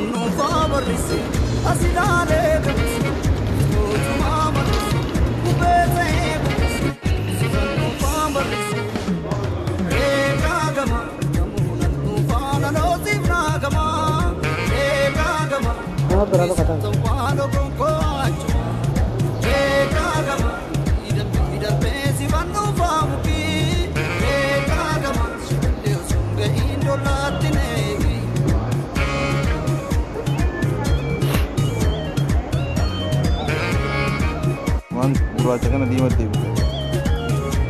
Sifannuufaa barreesse as ilaalee gabbise gootumaa barreesse qubee ta'ee buqqise sifannuufaa barreesse eegaa gama gamuunan dhuunfaa nanoosiif naa gama eegaa gama tawwaalo gonkoo achuma eegaa gama darbee sifannuufaa mukii eegaa gama shibillee osoo hin ga'iin dollaatti neegi. Waan gurraacha kana diimatti deebite.